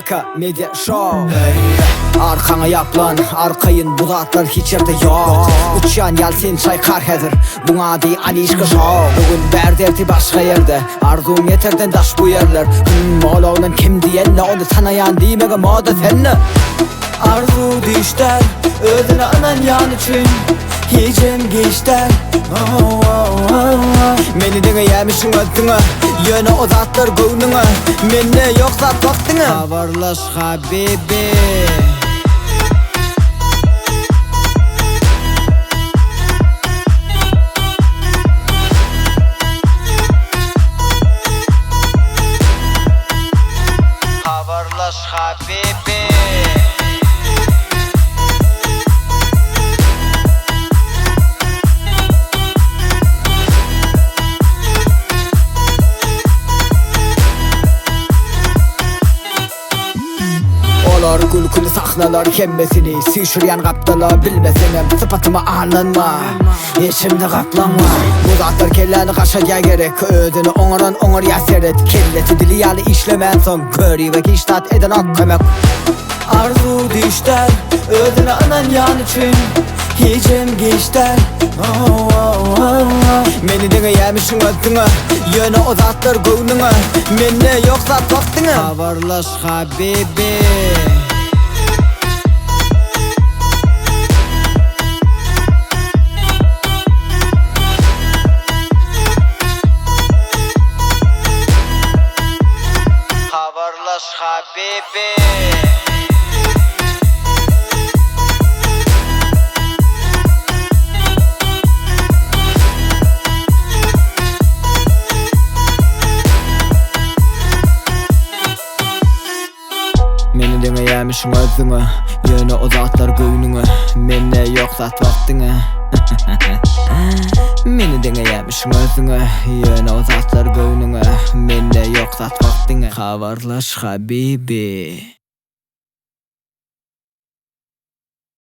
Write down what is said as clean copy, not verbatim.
Nika Media Show. Arkaňa ýaplan, arkaýyn bu zatlar hiç ýerde ýok. Uçýan ýaly seni çaýkar häzir, buň ady Alişka Show. Bu gün bärde ertir başga ýerde, arzuwym ýeterden daş bu ýerler. Hüm, ol oglan kim diýende, ony tanaýan diýmege moda sende. Arzuw düýş däl, özüne ynanýan üçin hijem giç däl. Meni diňeýämişiň özüňe, ýöne o zatlar göwnüňe, mende ýok zat wagtyňa. Habarlaş habibi. Habarlaş habibi. Olar gülküli sahnalar hemmesini Süýşürýän gapdala bilmeseňem sypatyma aldanma Içimde gaplaň bar Bu zatlar kelläni gaşadýa gerek Özüni oňaran oňarýa seret Kellesi dili ýaly işlemänsoň Göribe hiç zat edenok kömek Arzuw düýş däl Özüne ynanýan üçin Hijem giç däl Meni diňeýämişiň özüňe Ýöne o zatlar göwnüňe Mende ýok zat wagtyňa Habarlaş habibi. Habarlaş habibi. Meni diňeýämişiň özüňe Ýöne o zatlar göwnüňe Mende ýok zat wagtyňa Meni diňeýämişiň özüňe Ýöne o zatlar göwnüňe Mende ýok zat wagtyňa Habarlaş habibi.